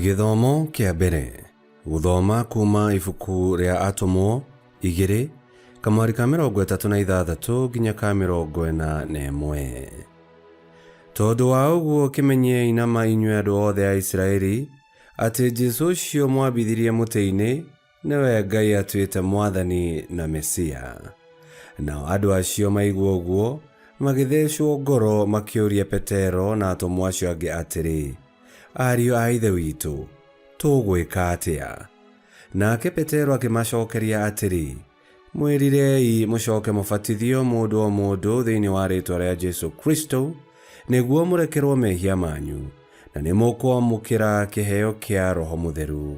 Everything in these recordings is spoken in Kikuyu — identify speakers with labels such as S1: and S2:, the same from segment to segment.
S1: Gĩthomo kĩa mbere gũthoma kuma ibuku rĩa Atũmwo igĩrĩ kamwari ka 36 nginya ka 41. Tondũ wa ũguo kĩmenyei na ma inyuĩ andũ othe a Isiraeli atĩ Jesũ ũcio mwambithirie mũtĩ-inĩ nĩwe Ngai atuĩte Mwathani na Mesia. Nao andũ acio maigua ũguo magĩthecwo ngoro makĩũria Petero na atũmwo acio angĩ atĩrĩ, Ariũ a Ithe witũ, tũgwĩka atĩa? Nake Petero akĩmacokeria atĩrĩ, Mwĩrirei mũcoke mũbatithio mũndũ o mũndũ thĩinĩ wa rĩĩtwa rĩa Jesu Kristo nĩguo mũrekerwo mehia manyu, na nĩ mũkwamũkĩra kĩheo kĩa Roho Mũtheru.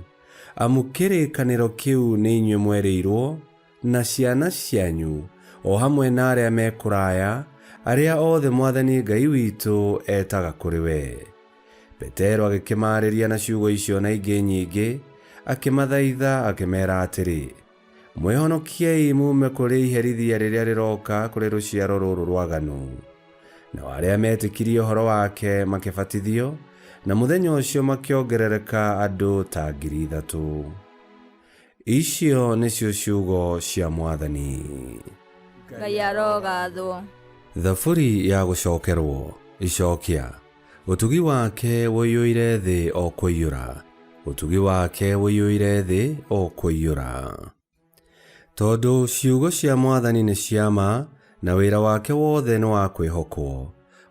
S1: Amu kĩrĩkanĩro kĩu nĩ inyuĩ mwerĩirwo, na ciana cianyu, o hamwe na arĩa me kũraya, arĩa othe Mwathani Ngai witũ etaga kũrĩ we. Petero agĩkĩmaarĩria na ciugo icio na ingĩ nyingĩ, akĩmathaitha akĩmera atĩrĩ, Mwĩhonokiei muume kũrĩ iherithia rĩrĩa rĩroka kũrĩ rũciaro rũrũ rwaganu. Nao arĩa meetĩkirie ũhoro wake makĩbatithio, na mũthenya ũcio makĩongerereka andũ ta 3,000. Icio nĩcio ciugo cia Mwathani.
S2: Ngai arogathwo.
S1: Thaburi ya gũcokerwo. Icokia. Ũtugi wake ũiyũire thĩ o kũiyũra. Ũtugi wake ũiyũire thĩ o kũiyũra. Tondũ ciugo cia Mwathani nĩ cia ma, na wĩra wake wothe nĩ wa kwĩhokwo.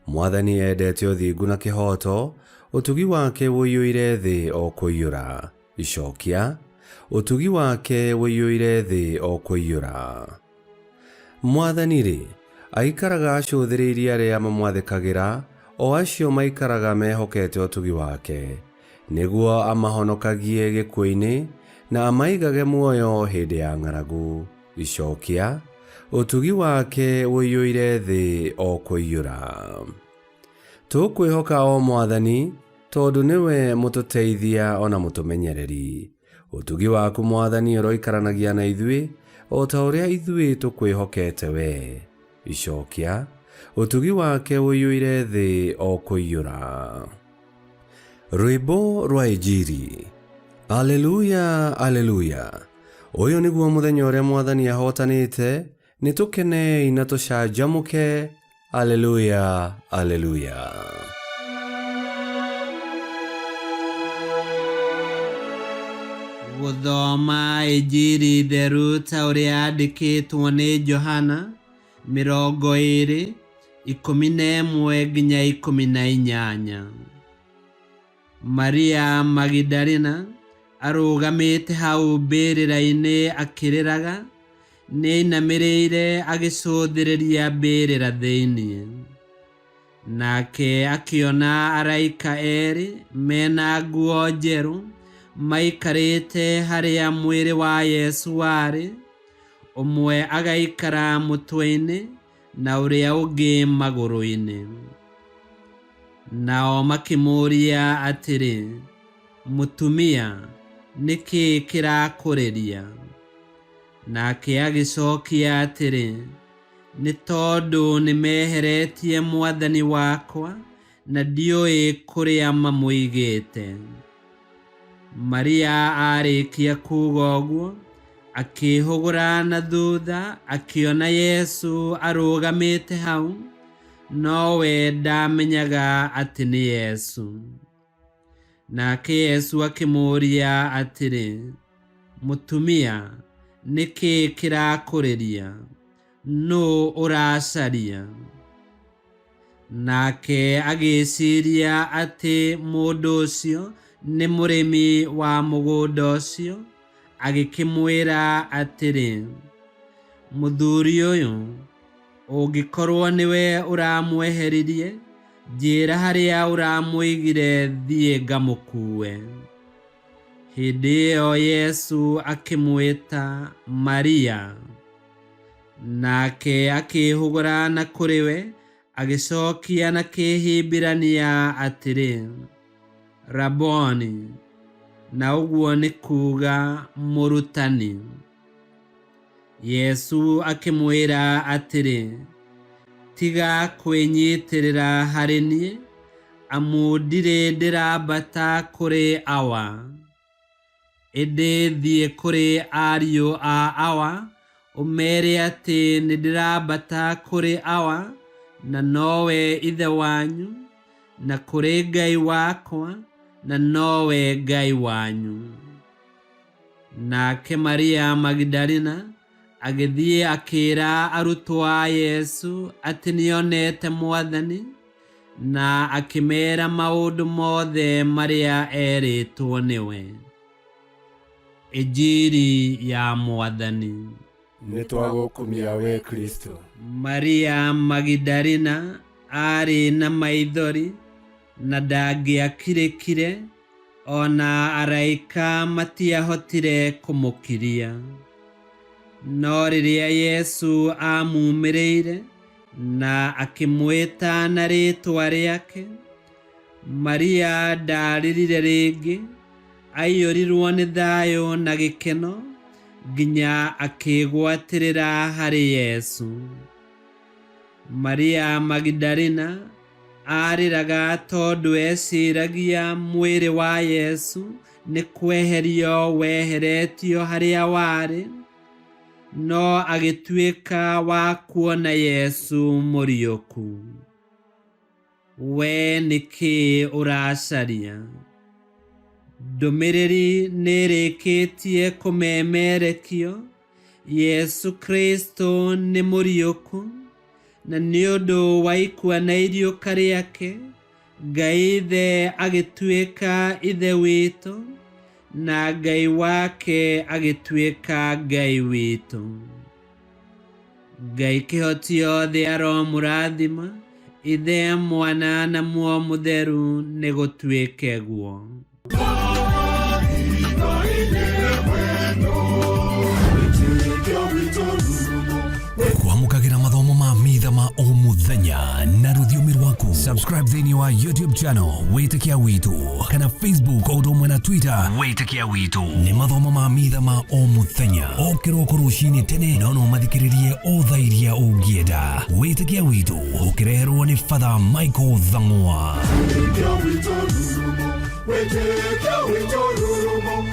S1: Mwathani endete ũthingu na kĩhooto, ũtugi wake ũiyũire thĩ o kũiyũra. Icokia, ũtugi wake ũiyũire thĩ o kũiyũra. Mwathani-rĩ, aikaraga acũthĩrĩirie arĩa mamwathĩkagĩra, o acio maikaraga mehokete ũtugi wake, nĩguo amahonokagie gĩkuũ-inĩ, na amaigage muoyo hĩndĩ ya ng'aragu. Icokia, ũtugi wake ũiyũire thĩ o kũiyũra. Tũkwĩhoka o Mwathani, tondũ nĩwe mũtũteithia o na mũtũmenyereri. Ũtugi waku Mwathani ũroikaranagia na ithuĩ o ta ũrĩa ithuĩ tũkwĩhokete wee. Icokia, ũtugi wake ũiyũire thĩ o kũiyũra. Rwĩmbo rwa Injiri. Aleluya, aleluya. Ũyũ nĩguo mũthenya ũrĩa Mwathani ahootanĩte, nĩ tũkenei na tũcanjamũke. Aleluya, aleluya.
S3: Gũthoma Injiri theru ta ũrĩa yandĩkĩtwo nĩ Johana 20, 11 nginya 18. Maria Magidalena arũgamĩte hau mbĩrĩra-inĩ akĩrĩraga, nĩainamĩrĩire agĩcũthĩrĩria mbĩrĩra thĩinĩ. Nake akĩona araika erĩ mena nguo njerũ maikarĩte harĩa mwĩrĩ wa Yesu warĩ, ũmwe agaikara mũtwe-inĩ na ũrĩa ũngĩ magũrũ-inĩ. Nao makĩmũũria atĩrĩ, Mũtumia, nĩ kĩĩ kĩrakũrĩria? Nake agĩcokia atĩrĩ, Nĩ tondũ nĩmeheretie Mwathani wakwa, na ndiũĩ kũrĩa mamũigĩte. Maria aarĩkia kuuga ũguo, akĩĩhũgũra na thutha akĩona Yesu arũgamĩte hau, nowe ndaamenyaga atĩ nĩ Yesu. Nake Yesu akĩmũũria atĩrĩ, Mũtumia, nĩ kĩĩ kĩrakũrĩria? Nũũ ũracaria? Nake agĩĩciria atĩ mũndũ ũcio nĩ mũrĩmi wa mũgũnda ũcio, agĩkĩmwĩra atĩrĩ, Mũthuri ũyũ, ũngĩkorwo nĩwe ũramweheririe, njĩĩra harĩa ũramũigire thiĩ ngamũkuue. Hĩndĩ ĩyo Yesu akĩmwĩta, Maria. Nake akĩĩhũgũra na kũrĩ we, agĩcokia na Kĩhibirania atĩrĩ, Raboni, na ũguo nĩ kuuga Mũrutani. Yesu akĩmwĩra atĩrĩ, Tiga kwĩnyitĩrĩra harĩ niĩ, Amu ndirĩ ndĩrambata kũrĩ Awa. Ĩndĩ thiĩ kũrĩ ariũ a Awa, ũmeere atĩ nĩndĩrambata kũrĩ Awa, na nowe Ithe wanyu, na kũrĩ Ngai wakwa, na nowe Ngai wanyu. Nake Maria Magdalena agĩthiĩ akĩĩra arutwo a Yesu atĩ nĩonete Mwathani, na akĩmeera maũndũ mothe marĩa erĩtwo nĩwe. Injiri ya Mwathani.
S4: Nĩtwagũkumia we Kristo.
S3: Maria Magdalena aarĩ na maithori na ndangĩakirĩkire, ona araika matiahotire kũmũkiria. No rĩrĩa Yesu aamumĩrĩire na akĩmwĩta na rĩĩtwa rĩake, Maria ndaarĩrire rĩngĩ, aiyũrirwo nĩ thayũ na gĩkeno nginya akĩgwatĩrĩra harĩ Yesu. Maria Magdalena aarĩraga tondũ eciragia mwĩrĩ wa Yesu nĩ kweherio weheretio harĩa warĩ, no agĩtuĩka wa kuona Yesu mũriũku. We nĩkĩ ũracaria? Ndũmĩrĩri nĩĩrĩkĩtie kũmemerekio, Yesu Kristo nĩ mũriũku, na nĩ ũndũ wa ikua na iriũka rĩake, Ngai Ithe agĩtuĩka Ithe witũ, na Ngai wake agĩtuĩka Ngai witũ. Ngai kĩhoti othe aromũrathima, Ithe, Mwana na Muoyo Mũtheru, nĩ gũtuĩke guo.
S5: Kwamũkagĩra mathomo ma mitha ma o mũthenya na rũthiomi rwaku. Subscribe thĩinĩ wa YouTube channel Wĩtĩkia Witũ kana Facebook o ũndũ ũmwe na Twitter Wĩtĩkia Witũ. Nĩ mathomo ma mitha ma o mũthenya o kĩroko rũcinĩ tene, no no mathikĩrĩrie o thaa iria ũngĩenda. Wĩtĩkia Witũ ũkĩreherwo nĩ Father Michael Thang'wa.
S4: Wĩtĩkia witũ rurumo, wĩtĩkia witũ rurumo.